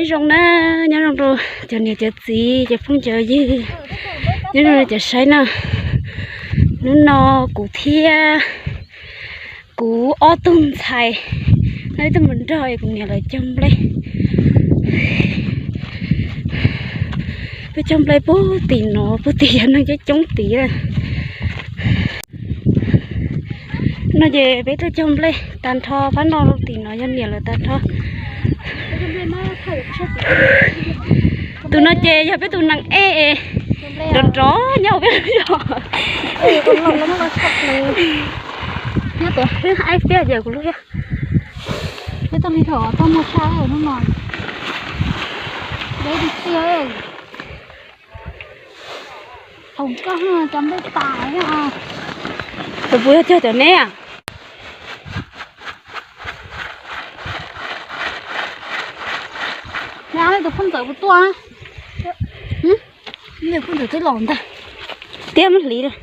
Zoo na, nyob zoo rau cov niam cov txiv, cov phooj cov ywg, nyob zoo rau cov saib na. Hnub no kuv thiab kuv ob tug ntxhais no ib tug mus nrog kuv niam lawv cog nplej. Peb cog nplej puag tim no, puag tim yog neeg coob coob tid. No ces peb tuaj cog nplej tag nrho, pab no rau tim no yog niam lawv tag nrho. Tus no ces yog peb tus nees ej nrov nrov nyob peb lub zos. Peb tau li thaum tau muag tshaj hnub no. Deb tiag tiag. Thaum koj cov nplej tas. Tus puas yog cog cov neb a? Tus phooj ntxawm puas tuaj? Phooj ntxawm twb los ntag. Tiab muab hliv lawm.